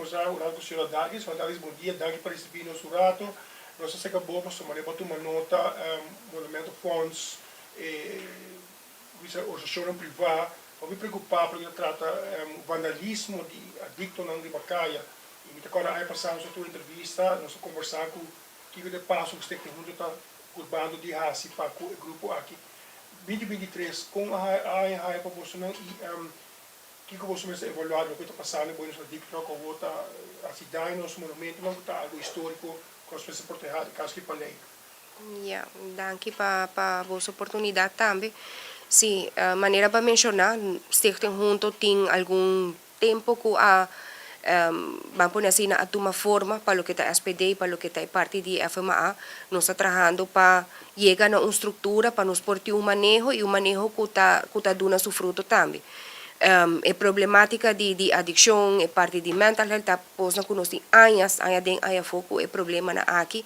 kombersá un ratu ku señora Dargis. Señora Dargis, bon dia, danki pa risibí nos un ratu. Nos a seka bo pasobra manera bo a tuma nota, Monumentenfonds, e bisa organisashonnan privá hopi preokupá pa loke ta trata vandalismo di adiktonan riba kaya. I mi ta kòrda aña pasá nos a tuma entrevista, nos a kombersá ku kiko ta e paso ku Stichting Hunto ta purbando di hasi pa ku e grupo aki. 2023, kon a haña haya pa bosonan i kiko boso mester evaluá di loke ta pasando ku nos adiktonan ku awor ta hasi daño na nos monumentonan ku ta algu históriko ku nos mester protehá di kaso ki pa lei? Ya, danki pa pa boso oportunidat tambe. Sí, manera bo a menshoná, Stichting Hunto tin algun tempu ku a, ban pone asina, a tuma forma pa loke ta SPD i pa loke ta e parti di FMA. Nos ta trahando pa yega na un struktura pa nos por tin un maneho i un maneho ku ta ku ta duna su fruto tambe. E problematika di di adikshon, e parti di mental health ta kosnan ku nos tin añas, aña den aña afó ku e problemanan aki.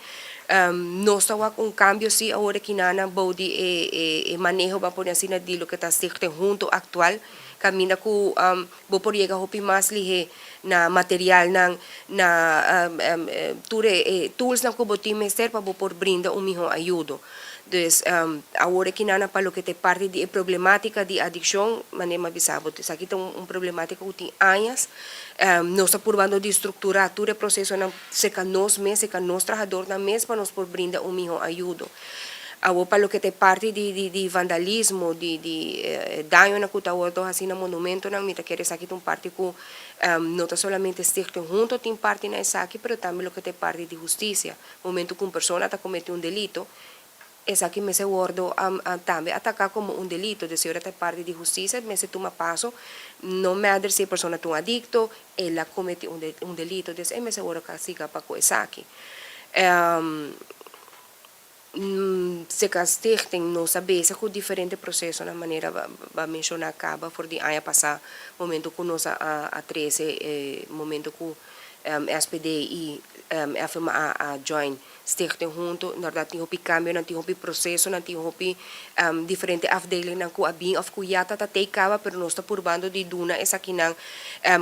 Nos ta wak un kambio si awor aki nan bou di e e maneho ban pone asina di loke ta Stichting Hunto aktual kaminda ku bo por yega hopi mas lihé na materialnan, na tur e toolsnan ku bo tin mester pa bo por brinda un mihó ayudo. Dus awor aki nan pa loke ta e parti di e problematica di adiccion, manera mi a bisa bo, esaki ta un problematica cu tin añas. Nos ta purbando di structura tur e procesonan cerca nos mes, cerca nos trahadornan mes pa nos por brinda un miho ayudo. Awor pa loke ta e parti di di vandalismo, di di dañonan cu ta wordo haci na monumentonan, mi ta kere esaki ta un parti cu no ta solamente Stichting Hunto tin parti na esaki, pero tambe loke ta e parti di husticia. Momento cu un persona ta comete un delito, esaki mester wordo tambe ataca como un delito. Dus si ora ta parti di husticia mester tuma paso, no matter si e persona ta un adicto, el a comete un delito, dus e mester wordo castiga pa cu esaki. Seca Stichting nos a bezig cu diferente procesonan manera bo a menciona caba for di aña pasa, momento cu nos a trece e momento cu SPD y FMA a join Stichting hunto, inderdaad tin hopi cambionan, tin hopi procesonan, tin hopi diferente afdelingnan cu a bin of cu ya ta ta tey caba, pero nos ta purbando di duna esakinan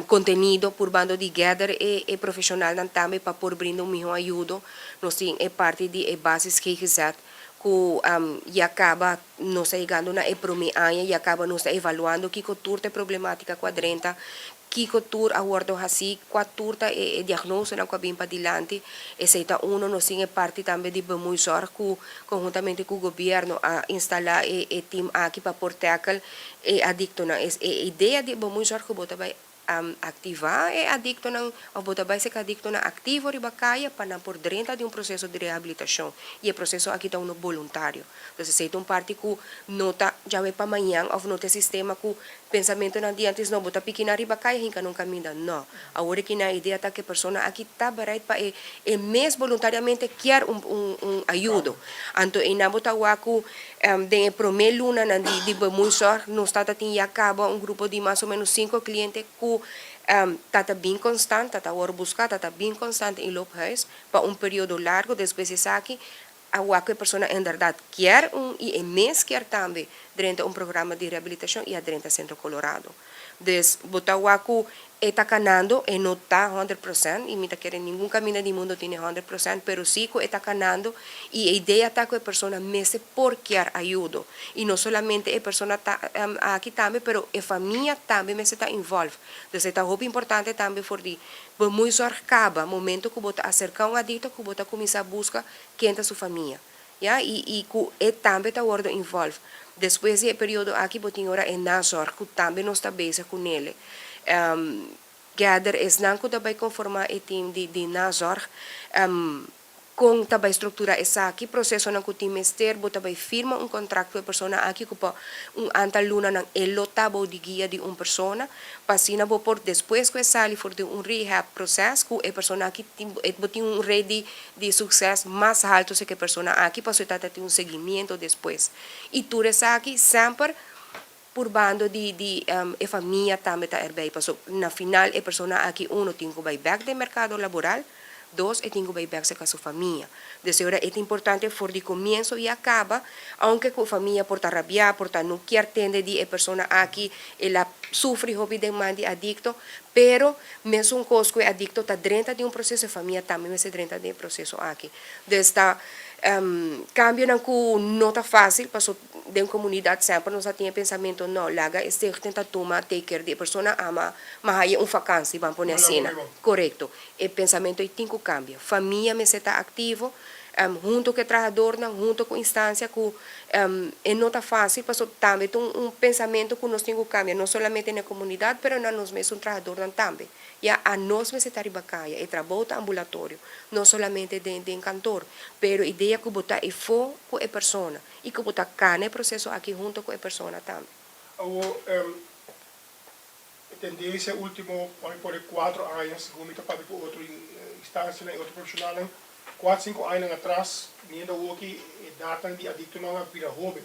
contenido, purbando di gather e profesionalnan tambe pa por brinda un miho ayudo. Nos tin e parti di e basis GGZ cu ya caba nos ta yegando na e prome aña, ya caba nos ta evaluando kico tur ta e problematica cu a drenta, Kiko tur a wordo haci? Cua tur ta e diagnosenan cu a bin padilanti? Esey ta uno. Nos tin e parti tambe di Bemoeizorg cu conhuntamente cu gobierno a instala e team aki pa por tackle e adictonan. E idea di Bemoeizorg cu bo ta bay activa e adictonan of bo ta bay sec adictonan activo riba caya pa nan por drenta di un proceso di rehabilitacion y e proceso aki ta uno boluntario. Entonces esey ta un parti cu no ta djawe pa mañan of no ta e sistema cu Pensamentonan di antes no, bo ta piki nan riba kaya hinka nan kaminda. No. Awor aki nan idea ta ku e persona aki ta bereid pa e e mes boluntariamente kier un un un ayudo. Anto einan bo ta wak ku den e prome lunanan di di bemoeizorg nos tata tin ya kaba un grupo di mas o menos sinku kliente ku tata bin konstant, tata wòrdu buska, tata bin konstant in loophuis pa un periodo largo. Despues di esaki A wak ku e persona enbèrdat kier un i e mes kier tambe drenta un programa di rehabilitashon i a drenta Centro Colorado. Dus bo ta wak ku e ta kanando, e no ta 100% i mi ta kere ningun kaminda di mundo tene 100%, pero si ku e ta kanando i e idea ta ku e persona mester por kier ayudo. I no solamente e persona ta aki tambe pero e famia tambe mester ta involve. Dus e ta hopi importante tambe for di Bo muy zorg caba momento cu bo ta acerca un adicto cu bo ta cuminsa busca ken ta su famia ya y y cu e tambe ta wordo involve. Despues di e periodo aki bo tin ora e nazorg cu tambe nos ta bezig cu nele. Gather esnan cu ta bay conforma e team di di nazorg. Kon ta bai strukturá esaki? Prosesonan ku tin mester, bo ta bai firma un kontrakt ku e persona aki ku pa un antal lunanan e lo ta bou di guia di un persona, pa asina bo por despues ku e sali for di un rehab proses ku e persona aki tin bo tin un rate di di sukses mas haltu si ku e persona aki pasobra e ta tin un seguimiento despues. I tur esaki semper purbando di di e famia tambe ta erbei pasobra na final e persona aki uno tin ku bai bèk den merkado laboral. Dos, e tin ku bai bèk serka su famia. Des e ora e ta importante for di komienso i a kaba, ounke ku famia por ta rabiá, por ta no kier tende di e persona aki, el a sufri hopi den man di adikto, pero mesun kos ku e adikto ta drenta den un proseso, e famia tambe mester drenta den e proseso aki. Des ta kambionan ku no ta fásil, paso den komunidat semper nos a tin e pensamentu, no, laga e stichting ta tuma take care di e persona, ama ma haya un fakansi, ban pone asina. Korekto. E pensamentu ei tin ku kambia. Famia mester ta aktivo, huntu ku e trahadornan, huntu ku instansia ku e no ta fásil pasobra tambe ta un pensamentu ku nos tin ku kambia, no solamente na e komunidat pero na nos mesun trahadornan tambe. Ya anos mester ta riba kaya, e trabou ta ambulatorio, no solamente den den kantor, pero idea ku bo ta efó ku e persona i ku bo ta kana e proseso aki huntu ku e persona tambe. Awor, E tendensia ultimo pa mi pone cuatro aña, segun mi ta papia cu otro instancianan y otro profesionalnan, cuatro cinco añanan atras, miendo awoki edadnan di adictonan a bira hoben.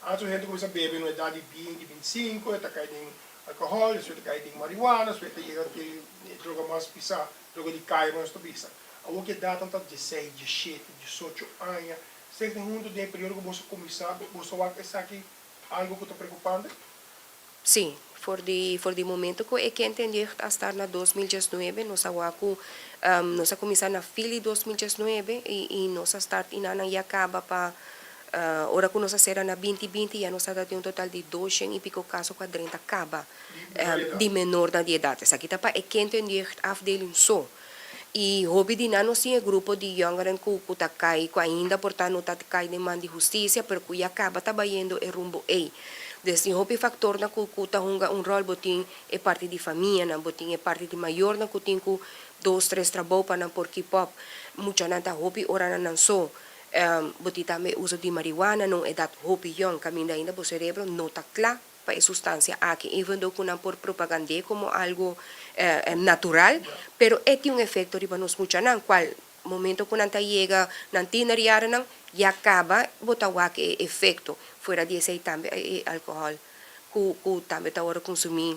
Antes un hende cuminsa bebe na un edad di binti, binticinco, e ta cay den alcohol, despues e ta cay den marihuana, despues e ta yega te e droga mas pisa, droga di caya nos ta bisa. Awoki edadnan ta dieseis, diesshete, diesocho aña. Esaki ta hunto den e periodo cu boso cuminsa, boso wak esaki algo cu ta preocupante? Sí, for di for di momento ku e Kind en Jeugd a start na 2019, nos a wak ku nos a kuminsá na fil di 2019 i i nos a start i nan ya kaba pa ora ku nos a sera na 2020 ya nos a tin un total di 200 i piko kaso ku a drenta kaba di menornan di edat. Esaki ta pa e Kind en Jeugd afdeling so. I hopi di nan nos tin e grupo di yòngeren ku ku ta kai, ku ainda por ta no ta kai den man di hustisia, pero ku ya kaba ta bayendo e rumbo ei. Des tin hopi faktornan ku ku ta hunga un ròl, bo tin e parti di famianan, bo tin e parti di mayornan ku tin ku dos tres trabou pa nan por keep up, muchanan ta hopi ora na nan so, bo tin tambe e uso di marihuana na un edat hopi yòn, kaminda ainda bo serebro no ta kla pa e sustancia aki, even though cu nan por propagand'é como algo natural, pero e tin un efecto riba nos muchanan, cual momento cu nan ta yega nan tienerjarennan, ya caba bo ta wak e efecto, fuera di esey tambe e alcohol cu cu tambe ta worde consumi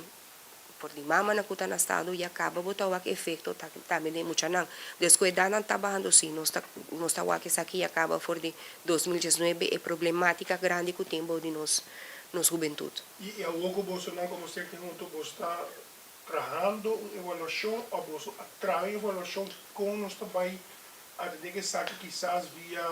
por di mamanan cu ta na estado, ya caba bo ta wak e efecto tambe den e muchanan. Des cu edadnan ta bahando si, nos ta nos ta wak esaki ya caba for di 2019 e problematica grandi cu tin bou di nos nos hubentut. I awor ku bosonan komo Stichting Hunto boso ta trahando un evaluashon òf boso a traha un evaluashon kon nos ta bai atendé ku esaki kisas via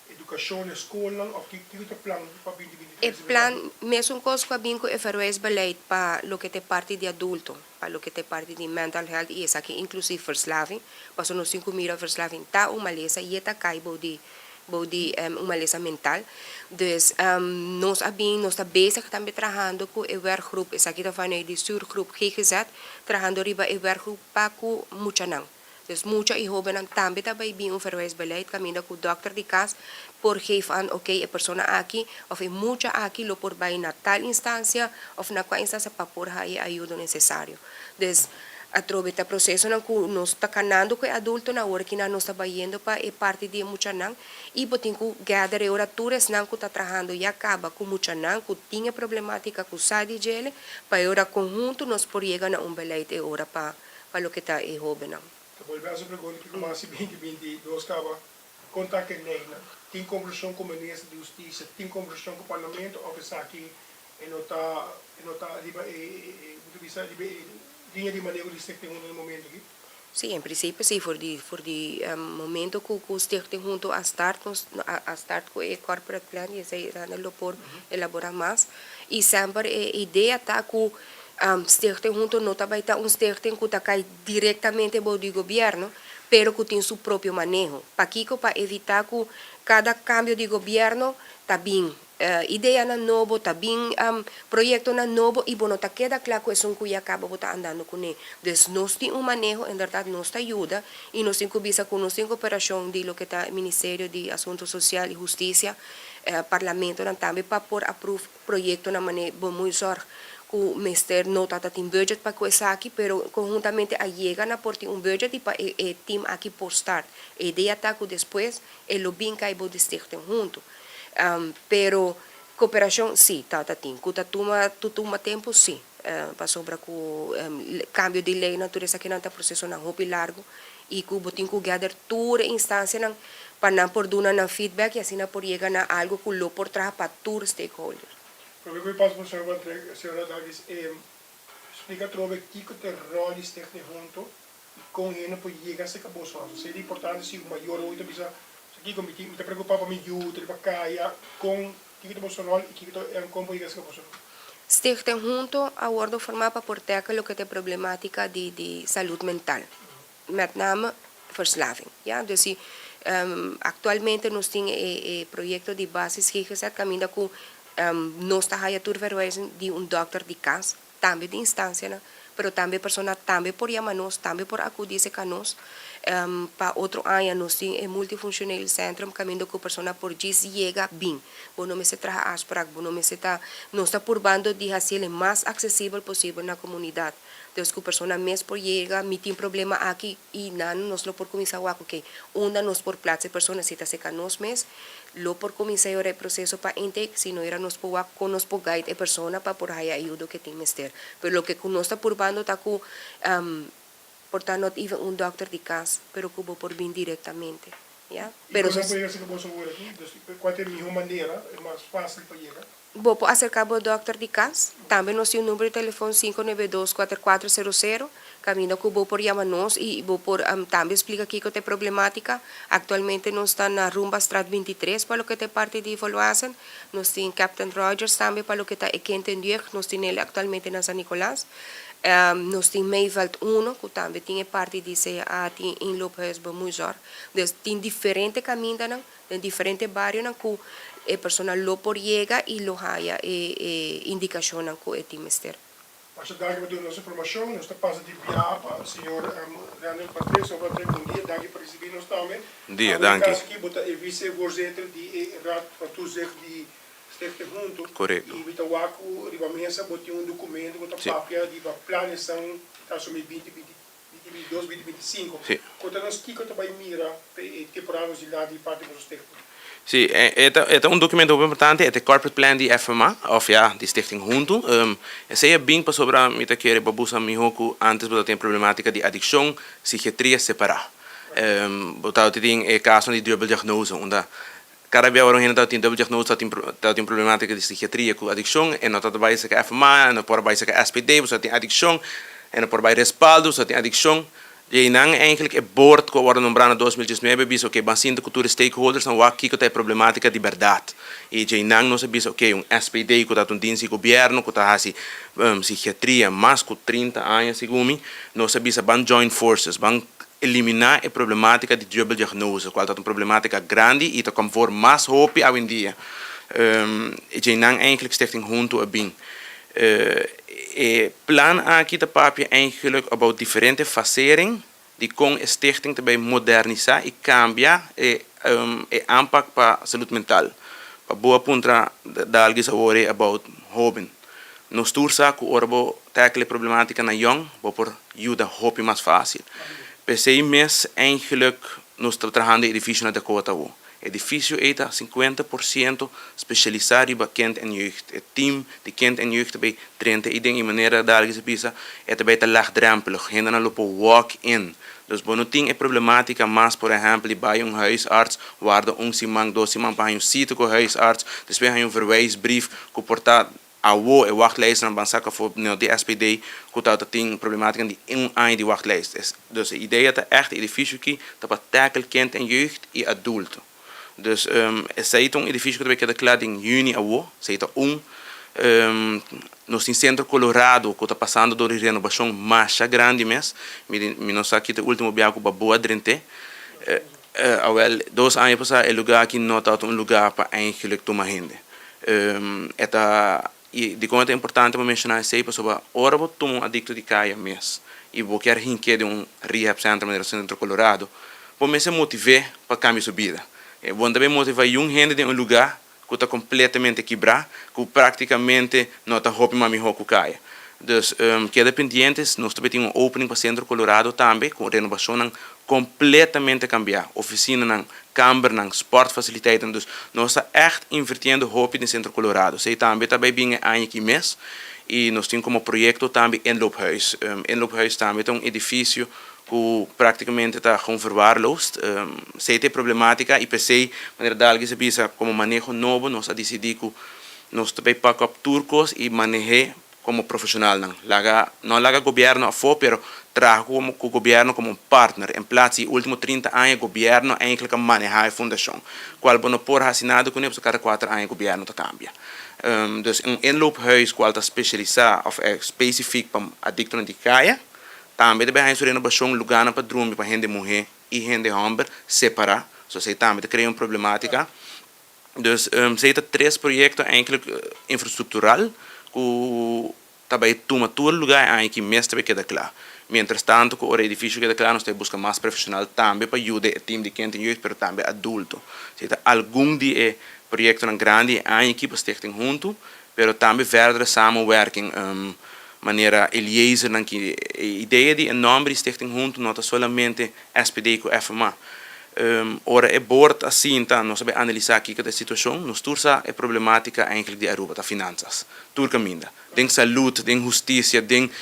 edukashon na skolnan òf kiko ta e plan pa 2023 E plan mesun kos ku a bin ku e verwijsbeleid pa loke ta e parti di adulto, pa loke ta e parti di mental health i esaki inklusief verslaving, pasobra nos tin ku mira verslaving ta un malesa i e ta kai bou di bou di un malesa mental. Dus nos a bin, nos ta bezig tambe trahando ku e werkgroep, esaki ta vanuit di stuurgroep GGZ, trahando riba e werkgroep pa ku muchanan. Dus mucha i hobennan tambe ta bai bin un verwijsbeleid kaminda ku dòkter di kas por geef aan oké e persona aki òf e mucha aki lo por bai na tal instansia òf na kua instansia pa por haya e ayudo nesesario. Dus Atrobe ta procesonan cu nos ta canando cu e adultonan, awor kinan nos ta bayendo pa e parti di e muchanan y bo tin cu gather e ora tur esnan cu ta trahando ya caba cu muchanan cu tin e problematica cu sa di djele pa e ora conhunto nos por yega na un beleid e ora pa pa loke ta e hobennan. Ta bolbe haci pregunta kico mas si 2022 caba con ta ke leynan? Tin conversacion cu Minister di Husticia? Tin conversacion cu Parlamento of esaki E no ta e no ta riba e e bo ta bisa riba e liña di maneho di Stichting Hunto na e momento aki? Sí, en principio sí, for di for di momento cu cu Stichting Hunto a start nos a a start cu e corporate plan y esey Randall lo por elabora mas y semper e idea ta cu Stichting Hunto no ta bay ta un stichting cu ta cay directamente bou di gobierno pero cu tin su propio maneho. Pakico? Pa evita cu cada cambio di gobierno ta bin Ideanan nobo, ta bin proyectonan nobo y bo no ta keda cla cu esun cu ya caba bo ta andando cune. Dus nos tin un maneho, inderdaad nos ta yuda y nos tin cu bisa cu nos tin cooperacion di loke ta Ministerio di Asunto Social y Husticia, Parlamentonan tambe pa por approve proyectonan mane bo muy zorg cu mester no ta ta tin budget pa cu esaki pero conhuntamente a yega na por tin un budget y pa e team aki por start. E idea ta cu despues e lo bin cay bo di stichting hunto. Pero cooperacion si ta ta tin. Cu ta tuma tu tuma tempo si. Pasobra ku kambio di lei nan tur esakinan ta prosesonan hopi largu i ku bo tin ku gather tur e instansianan pa nan por duna nan feedback i asina por yega na algu ku lo por traha pa tur stakeholder. Prome ku mi pasa pa señor Van Trek, señora Dagis, splika atrobe kiko ta e ròl di Stichting Hunto i kon hende por yega aserka boso. Esei ta importante si un mayor hoy ta bisa, sa kiko mi tin, mi ta preokupá pa mi yu ta riba kaya, kon, kiko ta boso ròl i kiko ta, kon por yega aserka boso? Stichting Hunto a wordo formá pa por tackle loke ta e problematica di salud mental, met name verslaving, ya. Dus si actualmente nos tin e proyecto di basis GGZ caminda cu nos ta haya tur verwijzing di un dokter di cas, tambe di instancianan, pero tambe persona tambe por yama nos, tambe por acudi cerca nos. Pa otro aña nos tin e multifunctioneel centrum caminda cu persona por djis yega bin. Bo no mester traha afspraak, bo no mester ta, nos ta purbando di haciel e mas accesibel posibel na comunidad. Dus cu persona mes por yega, mi tin problema aki y nan nos lo por cuminsa wak, ok, unda nos por plaats e persona, si ta cerca nos mes, lo por cuminsa e ora e proceso pa intake, si no era nos por wak con nos por guide e persona pa por haya ayudo cu e tin mester. Pero loke cu nos ta purbando ta cu por ta not even un dokter di cas, pero cu bo por bin directamente, ya. Y con nan por yega cerca boso awor aki? Dus cual ta e miho manera, e mas facil pa yega? Bo por acerca bo dokter di cas. Tambe nos tin un numero di telefon 592 4400, caminda cu bo por yama nos y bo por tambe splica kico ta e problematica. Actualmente nos ta na Rumbastraat 23 pa loke ta e parti di volwassen. Nos tin Captain Rogers tambe pa loke ta e kind en jeugd. Nos tin el actualmente na San Nicolas. Nos tin Meiveld 1, cu tambe tin e parti di CA, tin inloophuis Bemoeizorg. Dus tin diferente camindanan den diferente barionan cu e persona lo por yega y lo haya e indicacionnan cu e tin mester. Masha danki pa duna nos informacion. Nos ta pasa di bia pa señor Randall Patrick. Señor Patrick, bon dia. Danki pa ricibi nos tambe. Bon dia, danki. Caso aki bo ta e vicevoorzitter di e Raad van Toezicht di Stichting Hunto. Correcto. Y mi ta wak cu riba mesa bo tin un documento cu ta papia di ba planesan ta asumi 2020, 2022, 2025. Conta nos kico ta bay mira pa e temporada nos dilanti di parti di boso stichting. Si, e ta un documento hopi importante, e ta e corporate plan di FMA, of ja, di Stichting Hunto. Esey a bin pasobra mi ta kere bo busa miho cu antes bo tin problematica di adiccion, psiquiatria separa. Bo ta tin e caso di dubbel diagnose, unda cada bia ora un hende tin dubbel diagnose, ta tin problematica di psiquiatria cu adiccion, e no ta bay cerca FMA, e no por bay cerca SPD, bo tin adiccion, e no por bay Respaldo, bo tin adiccion. E nan eigenlijk e board cu a nombra na 2019 bisa, ok, ban sinta cu tur stakeholders nan wak kico ta e problematica di berdad. Y e nan nos bisa, ok, un SPD cu ta un dienst di gobierno, cu ta hasi psiquiatria mas cu 30 aña segun mi, nos bisa ban join forces, ban elimina e problematica di dubbel diagnose, cual ta un problematica grandi y ta komt voor mas hopi awendia. E nan eigenlijk Stichting Hunto a bin. E plan aki ta papia eigenlijk about diferente fasering di con e stichting tambe modernisa y cambia e aanpak pa salud mental. Pa bo a puntra Dalgis awor about hoben. Nos tur sa cu ora bo tackle problematica na jong, bo por yuda hopi mas facil. P'esey mes eigenlijk nos ta trahando edificio na Dakota wo. Edificio ta 50% specialisa riba kind en jeugd. E team di kind en jeugd bay 30 y den manera Dalgis a bisa, e tambe ta laagdrempelig. Hende nan lo por walk in. Dus bo no tin e problematica mas, por ehempel, bij un huisarts, warda un siman, 2 siman pa un cita cu huisarts, despues un verwijsbrief cu por ta awo e wachtlijst nan ban saca voor no, di SPD cu ta tin problematica di un aña di wachtlijst. Dus e idea ta echt edificio aki ta pa tackle kind en jeugd y adulto. Dus esey ta un edificio cu ta keda cla den juni awo, esey ta un nos tin Centro Colorado cu ta pasando door renovacion mas grandi mes. Mi no sa ki e ultimo biaha cu bo a drenta. Awel, 2 aña pasa e lugar aki no ta un lugar pa eigenlijk tuma hende. E ta y di con ta importante pa menciona esey, pasobra ora bo tuma un adicto di caya mes y bo kier hinke den un rehab center manera Centro Colorado, bo mester motiva pa cambia su bida. E bo tambe motiva un hende den un lugar cu ta completamente kibra, cu practicamente no ta hopi mas miho cu caya. Dus keda pendiente, nos tambe tin un opening pa Centro Colorado tambe, ku renovacionnan completamente cambia. Oficinanan, kambernan, sportfaciliteiten. Dus nos ta echt invirtiendo hopi den Centro Colorado. Esey tambe ta bay bin e aña aki mes. Y nos tin como proyecto tambe Inloophuis. Inloophuis tambe ta un edificio ku prácticamente ta gewoon verwaarloosd. Esey ta e problematica y p'esey, manera Dalgis a bisa, como maneho nobo nos a dicidi ku nos ta bay pak op tur cos y manehe como profesionalnan. Laga, no laga gobierno afó, pero traha ku ku gobierno como un partner. En plaats di ultimo 30 aña gobierno eigenlijk a maneha e fundacion, cual bo no por haci nada cune pasobra cada 4 aña gobierno ta cambia. Dus un inloophuis cual ta specialisa of specifiek pa adictonan di caya, tambe ta bay haña su renobacion, lugarnan pa drumi pa hende muhe y hende homber separa. So esey tambe ta crea un problematica. Dus esey ta tres proyecto eigenlijk infrastructural cu ta bay tuma tur lugar e aña aki mes ta bay keda cla. Mientras tanto cu ora e edificio keda cla nos ta bay busca mas profesional tambe pa yuda e team di Kind en Jeugd pero tambe adulto. Esey ta algun di e proyectonan grandi e aña aki pa Stichting Hunto pero tambe verdere samenwerking manera Eliezernan ki e idea di e nomber di Stichting Hunto no ta solamente SPD cu FMA. Ora e board a sinta nos a bay analisa kico ta e situacion, nos tur sa e problematica eigenlijk di Aruba ta finanzas, tur caminda, den salud, den husticia, den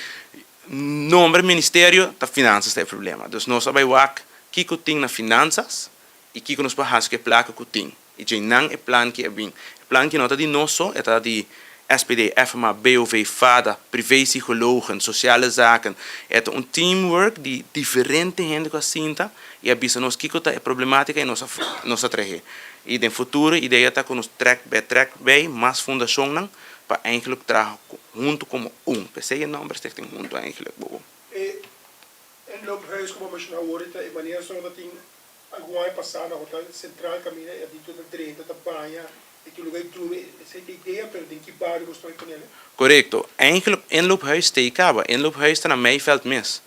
nomber ministerio ta finanzas ta e problema. Dus nos a bay wak kico tin na finanzas y kico nos por haci cu e placa cu tin. Y djei nan e plan ki a bin. E plan ki no ta di nos so, e ta di SPD, FMA, BOV, fada, privé-psychologen, sociale zaken. E ta un teamwork di diferente hende cu a sinta y a bisa nos kico ta e problematica y nos a nos a trahe. Y den futuro e idea ta cu nos trek bij trek bij mas fundacionnan pa eigenlijk traha hunto como un. P'esey e nomber Stichting Hunto eigenlijk, bobo. E inloophuis cu bo a menciona awor ta e manera so ta tin Algun aña pasá na Hotel Central kaminda e adikto ta drenta, ta baña i tin lugar di drumi. Esei ta idea, pero den ki bario bo stoi ponele? Korekto. Eigenlijk inloophuis ta ei kaba. Inloophuis ta na Meiveld mes.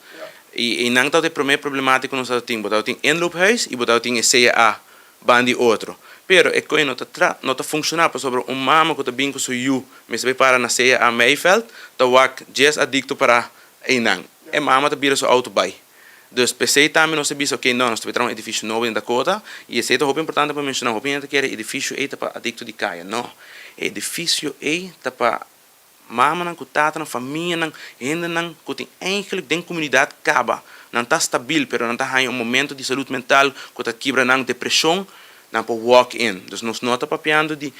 I einan tabata e promé problemátika ku nos tabata tin. Bo tabatin inloophuis i bo tabatin e CA ban di otro. Pero e koe no ta tra, no ta funshoná pasobra un mama ku ta bin ku su yu mester bai para na CA Meiveld ta wak djes adikto pará einan. E mama ta bira su outo bai. Dus p'esei tambe nos a bisa, ok, no, nos ta bay traha un edificio nobo den Dakota, y esei ta hopi importante pa menciona, hopi hende ta kere e edificio ei ta pa adicto di caya, no, e edificio ei ta pa mamanan cu tatanan, famianan, hendenan cu tin eigenlijk den comunidad caba, nan ta stabil, pero nan ta haya un momento di salud mental cu ta kibra nan depresion, nan por walk in. Dus nos no ta papiando di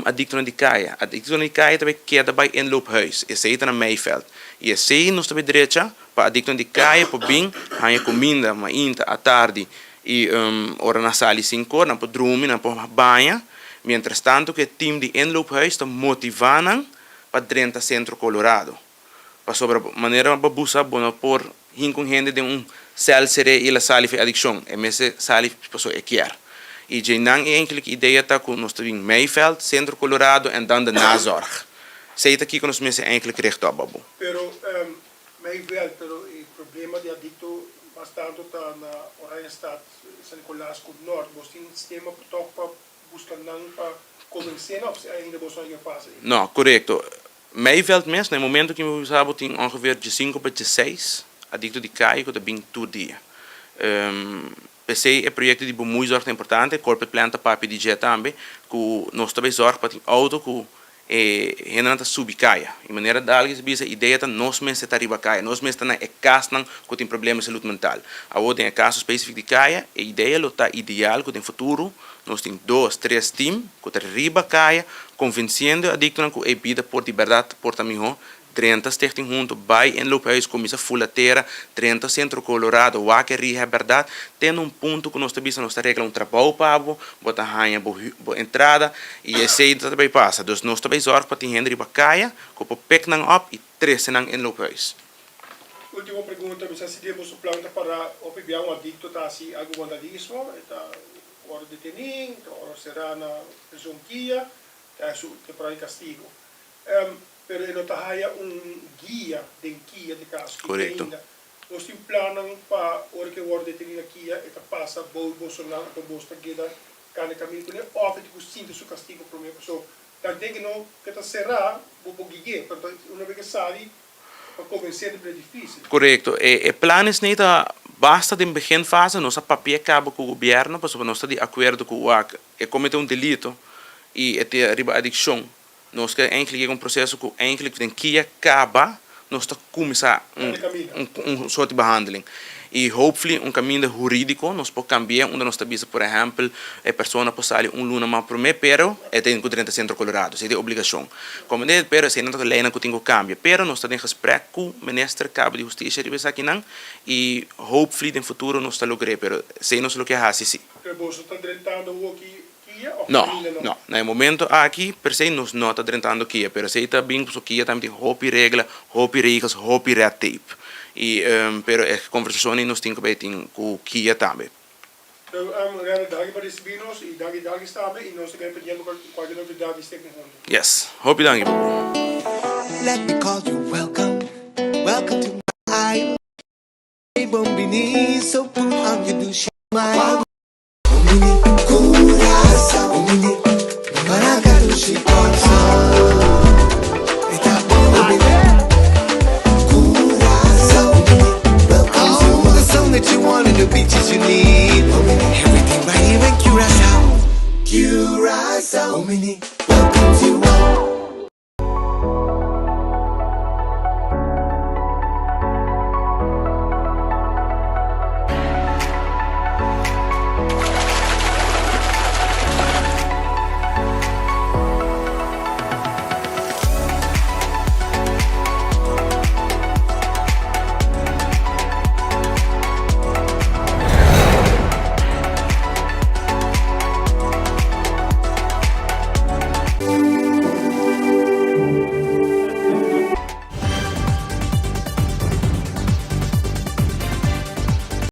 adictonan di caya. Adictonan di caya ta bay keda bay inloophuis. Esey ta na Meiveld. Y esey nos ta bay drecha pa adictonan di caya por bin haña cuminda mainta, atardi y ora nan sali sincor nan por drumi, nan por baña. Mientras tanto cu e team di inloophuis ta motiva nan pa drenta Centro Colorado. Pasobra manera bo busa bo no por hinca un hende den un cel seré y el a sali for e adiccion. E mester sali pasobra e kier. Y djeinan e enkele idea ta cu nos ta bin Meiveld, Centro Colorado en dan de nazorg. Esey ta kico nos mester enkele richt op, Babu. Pero Meiveld, pero e problema di adicto mas tanto ta na Oranjestad, San Nicolas cu Noord. Bos tin sistema toch pa busca nan pa convence nan of ainda bos no a yega fase ey? No, corecto. Meiveld mes, na e momento ki mi bisa bo tin ongeveer diesinco pa dieseis adicto di caye cu ta bin tur dia. P'esey e proyecto di bemoeizorg ta importante, corporate plan ta papia di dje tambe, cu nos ta bay zorg pa tin auto cu e hendenan ta subi caya. Y manera Dalgis a bisa, idea ta nos mester ta riba caya, nos mester ta na e casnan cu tin problema di salud mental. Awor den e caso specific di caya, e idea lo ta ideal cu den futuro nos tin dos, tres team cu ta riba caya Konvensiendo e adiktonan ku e bida por di bèrdat por ta mihó, drenta Stichting Hunto, bai Inloophuis, kuminsá fula tera, drenta Centro Colorado, wak e rehab bèrdat, te na un punto ku nos ta bisa nos ta regla un trabou pa bo, bo ta haña bo bo entrada i esei ta bai pasa. Dus nos ta bai zòrg pa tin hende riba kaya ku por pik nan òp i trese nan Inloophuis. Ultimo pregunta, mi sa si den boso plan ta para hopi bia un adikto ta hasi algu vandalismo, e ta Wòrdu detení, ta wòrdu será na prizon kia, ta haña su temporada di kastigu. Pero e no ta haya un guia den kia di kaso ki ainda. Nos tin plannan pa ora ku e wòrdu detení na kia, e ta pasa bou bosonan anto bos ta keda kana e kaminda kuné òf e tin ku sinti su kastigu promé. Pasobra tanten ku no ke ta será, bo por gui'é, pero una bes ke sali. Pa konvensé ta bira difísil. Korekto. E plan esei ta basta den beginfase, nos a papia kaba ku gobièrnu pasobra nos ta di akuerdo ku wak e komete un delito i e ta riba adikshon. Nos ke eindelijk yega un proseso ku eindelijk den kia kaba nos ta kuminsá un un sort di behandeling. I hopefully un kaminda hurídiko nos por kambi'é unda nos ta bisa por ehèmpel e persona por sali un luna mas promé pero e tin ku drenta Sentro Colorado, esei ta e obligashon. Komende pero esei nan ta leinan ku tin ku kambia pero nos ta den gesprek ku minister kaba di hustisia riba esakinan i hopefully den futuro nos ta logr'é pero esei nos lo ke hasi si. Pero boso ta drentando hoki Kia of No, kaminda no? no. Na e momento aki per se nos no ta drentando Kia, pero esei ta bin pasobra Kia tambe tin hopi regla, hopi regels, hopi red tape. I pero e conversacion ei nos tin ku bay tin ku Kia tambe. So, Rene, danki pa ricibi nos y danki Dargis tambe y nos ta keda pendiente pa cualkier novedad di Stichting Hunto. Yes. Hopi danki. Let me call you welcome, welcome to my island. Bon bini, so put on your douche smile. Bon bini Curaçao, bon bini Maracatu Kòrsou. E ta bon bini Curaçao, bon bini welcome to all the sun that you want and the beaches you need. Bon bini everything right here in Curaçao. Curaçao, bon bini welcome to all.